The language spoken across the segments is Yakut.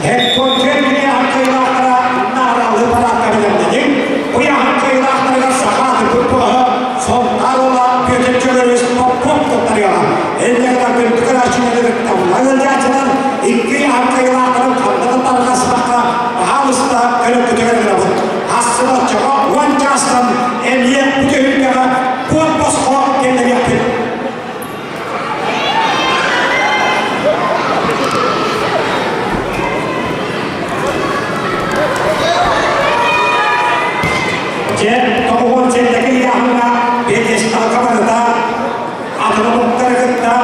Хеккончен киһи кыайыылаахтара наҕараалыы параакка бэлэмнэниҥ. Бу ыйааһын кыайыылаахтарыгар саха аты туһа Сунтаар уола Петр Чөгөрүс Попов туттарыаҕа. Иннигэр күндү көрөөччүлэри кытта ыалдьааччылар икки ыйааһын кыайыылаахтарын ханна да тарҕаспакка, баһаалыста көрөккүтүгэр ыҥырабыт. Ассыла оччоҕо 10 чаастан эмиэ бу түһүлгэҕэ куот босхо киллэриэхпит. Дьэ, тоҕуһуон сэллэки ыйааһыҥҥа пьедесталга барыта атын омуктары кытта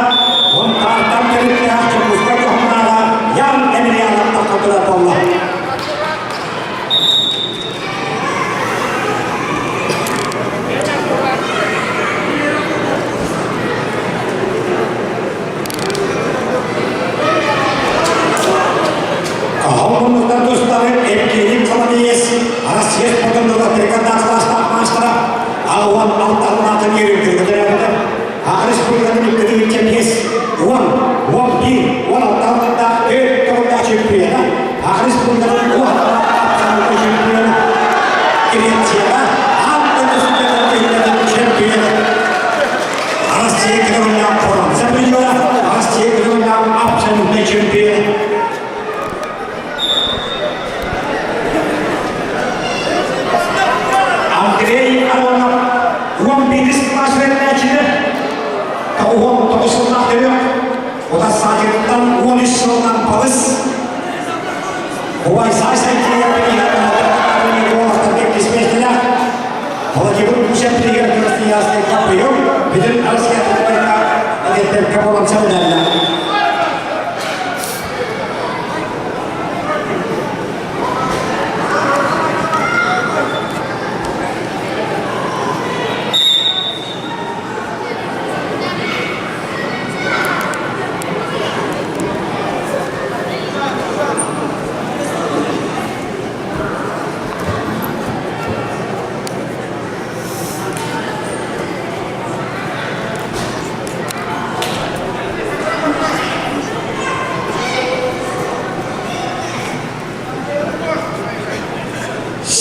Мунтаартан төрүттээх Дьокуускай дьоһуннааҕа Ян Емельянов таххатыра буолла. Аһыл тустары Евгений Коломеец Россия спортун трикотажлаах маастара Алуан алталлаатын үөрүүтүгэр төрөөбүтэ. Аҕа республикатын иккитигиччэ 5, 10, 11, 16 алтындаах төрт төгүллээх чемпиона, Аҕа республикатын абсолютнай чемпиона, Грецияҕа аан дойду чемпионатын чемпиона, Россия кытылыннаах бронза призера, Россия кытылыннаах абсолютнай чемпиона. Андрей Аронов 11 класс үөрэнээччитэ, 99 сыллаах төрүөх, Утас Саакырыттан 13 сылынан балыс. Убай Сай Сайтиев Владимир Кусев тренер Красноярскай прием бүтүн Россия эдэрдэргэ буолан сылдьаллар.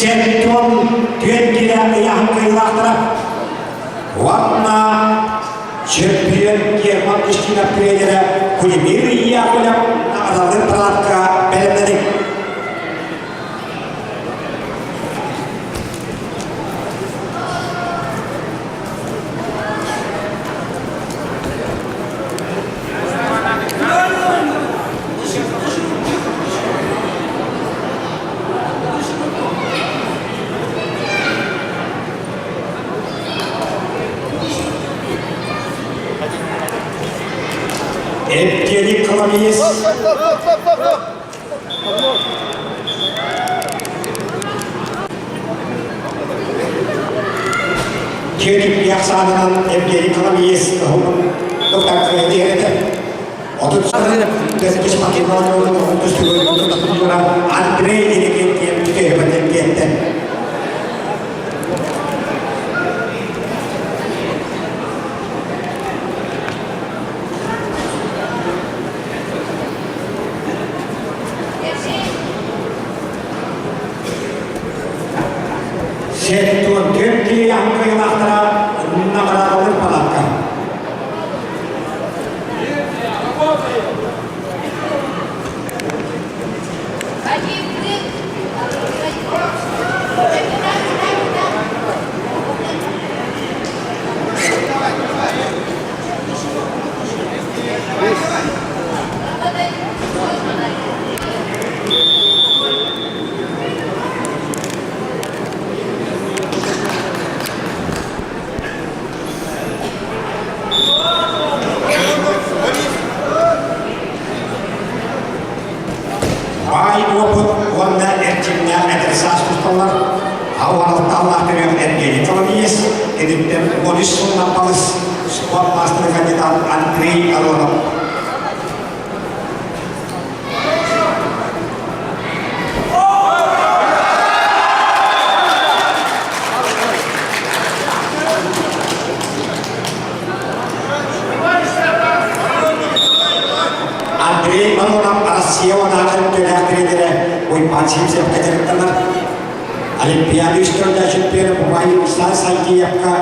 Сентон түөн килэ ыйааһын кыайыылаахтара уонна чемпион Герман Устинов тренерэ Кулимир Яковлев наҕараадалыыр палатка бэлэмнэниҥ. Евгений Коломиец. Киэник ахсаанынан Евгений Коломиец доктор диэретэ. Андрей Иннокентьев бүтүһүбэтин Сеттуон түөрт киһи кыайыылаахтара наҕараадалыыр палаакка. Баай уопут уонна эрчимнээх эдэр саас тусталлар. Ауаралтаалаах төрүөх Евгений Коломиец, киниттэн 13 сылынан балыс спорт маастара кандидат Андрей Аронов. Андрей Аронов Россия уонна төлөөх тренерэ. Уйбаан Сивцевка дьарыктанар. Олимпиада үс төгүллээх чемпиона Бубай Ислам Сайтиевка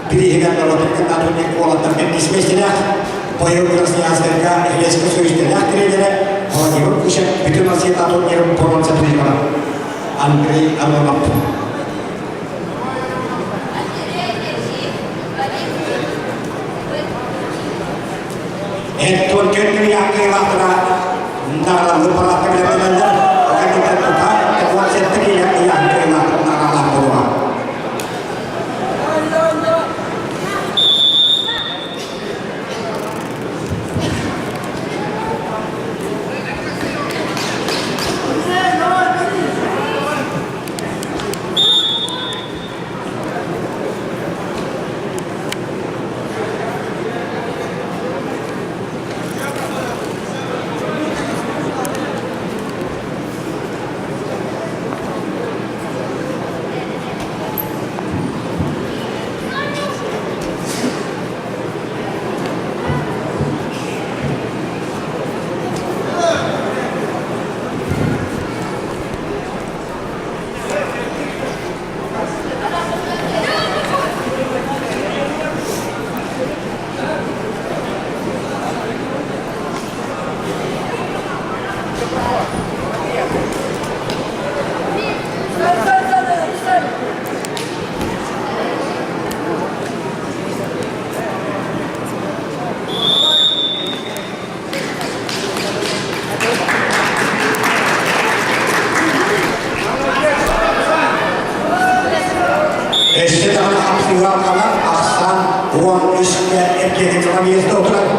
бирииһигэр норуотун кытта уолаттарга иккис миэстэлээх, быйыл Красноярскайга Советскай Союзтаах тренерэ Владимир Кучер Бүтүн Россията турнирын боруонса призера Андрей Аронов. Эттон көннү яаккайлаахтара наҕараллы параатта билэрдэнэллэр, кэнниттэн тута 17 киилэ ыйаахкайлаах наҕаралаах буолуоҕа. Өссө даҕаны хапсыһыан хаҥас ахсаан 13-кэ эргиэтин саҥа миэстэ отурар.